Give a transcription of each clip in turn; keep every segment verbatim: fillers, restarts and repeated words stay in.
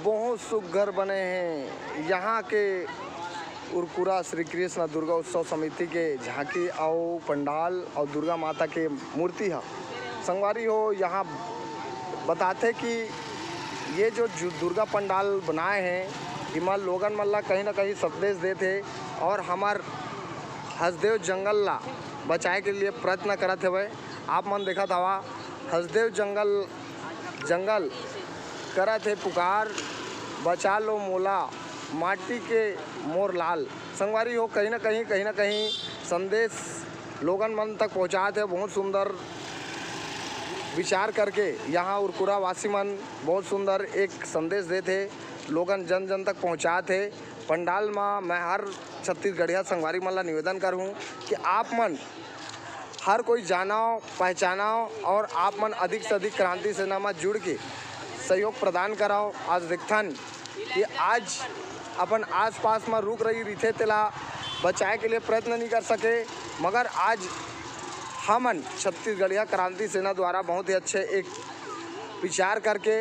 बहुत सुग्घर बने हे। यहाँ के उरकुरा श्री कृष्ण दुर्गा उत्सव समिति के झांकी अउ पंडाल अउ दुर्गा माता के मूर्ति ह। संगवारी हो, यहाँ बताथे कि ये जो जु-, दुर्गा पंडाल बनाए हे, इमा लोगन मन ला कहीं ना कहीं संदेश देत हे अउ हमर हसदेव जंगल ला बचाए के लिए प्रयत्न करत हवय। आप मन देखत हवा, हसदेव जंगल, जंगल करत हे पुकार, बचा लो मोला, माटी के मोर लाल। संगवारी हो, कहीं ना कहीं, कहीं ना कहीं संदेश लोगन मन तक पहुँचात हे। बहुत सुंदर विचार करके यहाँ उरकुरा वासी मन बहुत सुंदर एक संदेश देत हे, लोगन जन जन तक पहुँचात हे। पंडाल म मैं हर छत्तीसगढ़िया संगवारी मन ला निवेदन करहूँ कि आप मन हर कोई जानव, पहचानव अउ आप मन अधिक से अधिक क्रांति सेना म जुड़ के सहयोग प्रदान करव। आज देखथन कि आज अपन आसपास म रूख राई रहिथे, तेला बचाए के लिए प्रयत्न नहीं कर सके, मगर आज हमन छत्तीसगढ़िया क्रांति सेना द्वारा बहुत ही अच्छे एक विचार करके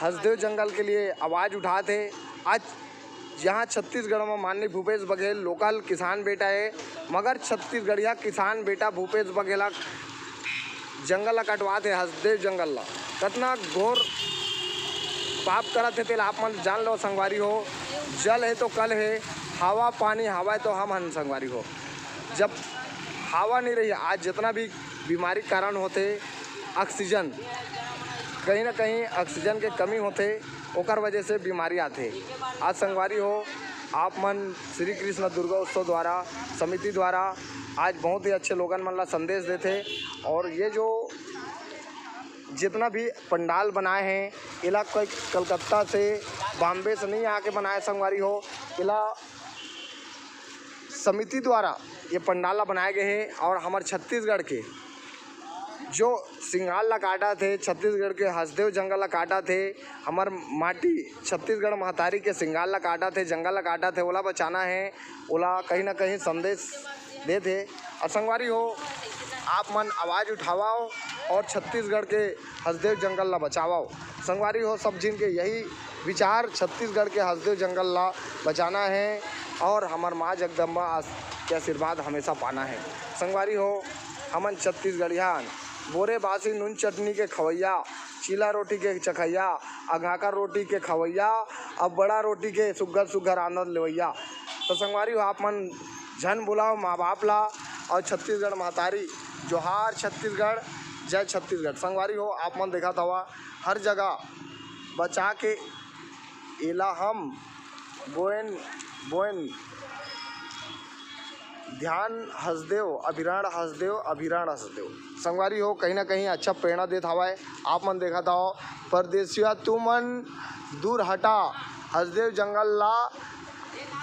हसदेव जंगल के लिए आवाज़ उठात हे। आज जहाँ छत्तीसगढ़ म माननीय भूपेश बघेल लोकल किसान बेटा हे, मगर छत्तीसगढ़िया किसान बेटा भूपेश बघेल ह जंगल ला कटवात हे, हसदेव जंगल ला। कतना घोर पाप करत हे, तेला आप मन जान लो संगवारी हो। जल हे तो कल हे, हवा पानी हवा हे तो हम हन संगवारी हो। जब हवा नहीं रही, आज जितना भी बीमारी कारण होथे, ऑक्सीजन, कहीं ना कहीं ऑक्सीजन के कमी होथे, ओकर वजह से बीमारी आथे। आज संगवारी हो, आप मन श्री कृष्ण दुर्गा उत्सव द्वारा, समिति द्वारा आज बहुत ही अच्छे लोगन मन ला संदेश देथे। अउ ये जो जितना भी पंडाल बनाए हे, एला कोई कलकत्ता से, बॉम्बे से नहीं आके बनाए संगवारी हो, एला समिति द्वारा ये पंडाल ला बनाए गए हे अउ हमर छत्तीसगढ़ के जो सिंगार ला काटत हे, छत्तीसगढ़ के हसदेव जंगल ला काटत हे, हमर माटी छत्तीसगढ़ महतारी के सिंगार ला काटत हे, जंगल ला काटत हे, ओला बचाना हे, ओला कहीं ना कहीं संदेश देत हे। अउ संगवारी हो, आप मन आवाज़ उठावव अउ छत्तीसगढ़ के हसदेव जंगल ला बचावव। संगवारी हो, सब झिन के यही विचार, छत्तीसगढ़ के हसदेव जंगल ला बचाना हे अउ हमर माँ जगदम्बा आस-, के आशीर्वाद हमेशा पाना हे। संगवारी हो, हमन छत्तीसगढ़िया हन, बोरे बासी नून चटनी के खवैया, चीला रोटी के चखैया, अघाकर रोटी के खवैया, अउ बड़ा रोटी के सुग्घर सुग्घर आनंद लेवैया। तो संगवारी हो, आप मन झन भुलाव माँ बाप ला अउ छत्तीसगढ़ महतारी। जोहार छत्तीसगढ़, जय छत्तीसगढ़। संगवारी हो, आप मन देखत हवा हर जगह बचा के एला हम बोएन, बोएन, ध्यान हसदेव, अभिराण हसदेव, अभिराण हसदेव। संगवारी हो, कहीं ना कहीं अच्छा प्रेरणा देत हवय। आप मन देखत हव, परदेसिया तुमन दूर हटा, हसदेव जंगल ला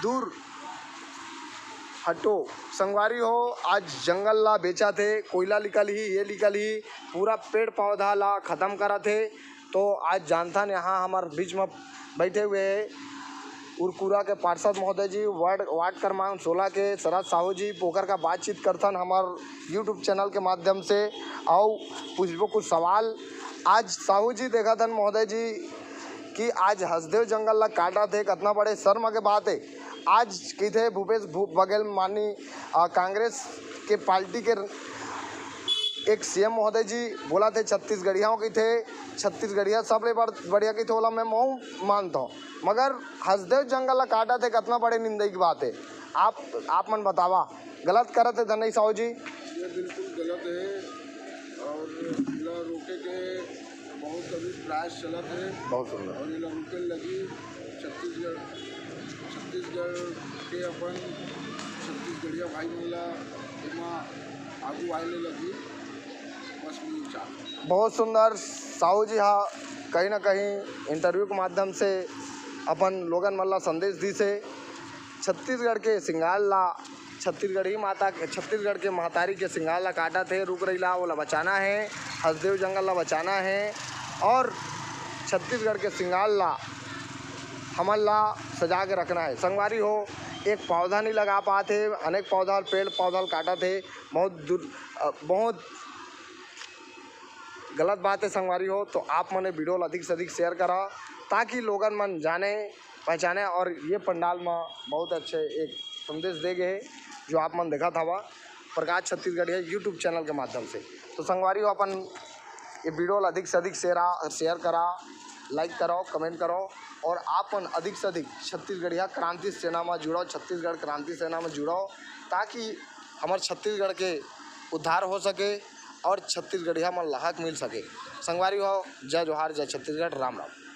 दूर हटो। संगवारी हो, आज जंगल ला बेचत हे, कोयला निकलही, ये निकलही, पूरा पेड़ पौधा ला खत्म करत हे। तो आज जानथन, यहाँ हमर बीच में बैठे हुए हे उरकुरा के पार्षद महोदय जी, वार्ड, वार्ड क्रमांक सोलह के शरद साहू जी, ओकर का बातचीत करथन हमर YouTube चैनल के माध्यम से। अउ पूछबो कुछ सवाल। आज साहू जी, देखत हन महोदय जी कि आज हसदेव जंगल ला काटत हे, कतना बड़े शर्म के बात हे। आज कहिथे भूपेश भू-, बघेल मानी, अ, कांग्रेस के पार्टी के एक सीएम महोदय जी बोलत हे, छत्तीसगढ़िया हो कहिथे, छत्तीसगढ़िया सबले बड़-, बढ़िया कहिथे, ओला मैं महूँ मानत हूँ। मगर हसदेव जंगल ला काटत हे, कतना बड़े निंदई की बात हे। आप, आप मन बतावा, गलत करत हे धनई साहू जी? ये बिल्कुल गलत हे अउ एला रोके के बहुत अभी प्रयास चलत हे। बहुत सुंदर। अउ एला रुके लगी। छत्तीसगढ़, छत्तीसगढ़ के अपन छत्तीसगढ़िया भाई मन ला एमा आगू आए ले लगी। बस मैं चाहत। बहुत सुंदर। साहू जी हा कहीं ना कहीं इंटरव्यू के माध्यम से अपन लोगन मन ला संदेश दिस हे। छत्तीसगढ़ के सिंगार ला, छत्तीसगढ़ी माता के, छत्तीसगढ़ के महतारी के सिंगार ला काटत हे, रुख रई ला, ओला बचाना हे, हसदेव जंगल ला बचाना हे अउ छत्तीसगढ़ के सिंगार ला हमन ला सजा के रखना हे। संगवारी हो, एक पौधा नहीं लगा पात हे, अनेक पौधा, पेड़ पौधा ल काटत हे, बहुत दूर, अ, बहुत गलत बात है संगवारी हो, तो आप मन ये वीडियो ला अधिक से अधिक शेयर करा, ताकि लोगन मन जाने पहचाने। और ये पंडाल में बहुत अच्छे एक संदेश दे गए हे, जो आप मन देखत हवा प्रकाश छत्तीसगढ़िया YouTube चैनल के माध्यम से। तो संगवारी हो, अपन ये वीडियो ला अधिक से अधिक शेयर शेयर करा, लाइक करो, कमेंट करो, और आप मन अधिक से अधिक छत्तीसगढ़िया क्रांति सेना में जुड़ो, छत्तीसगढ़ क्रांति सेना में जुड़ो, ताकि हमर छत्तीसगढ़ के उद्धार हो सके और छत्तीसगढ़िया मन ला हक मिल सके। संगवारी हो, जय जोहार, जय छत्तीसगढ़, राम राम।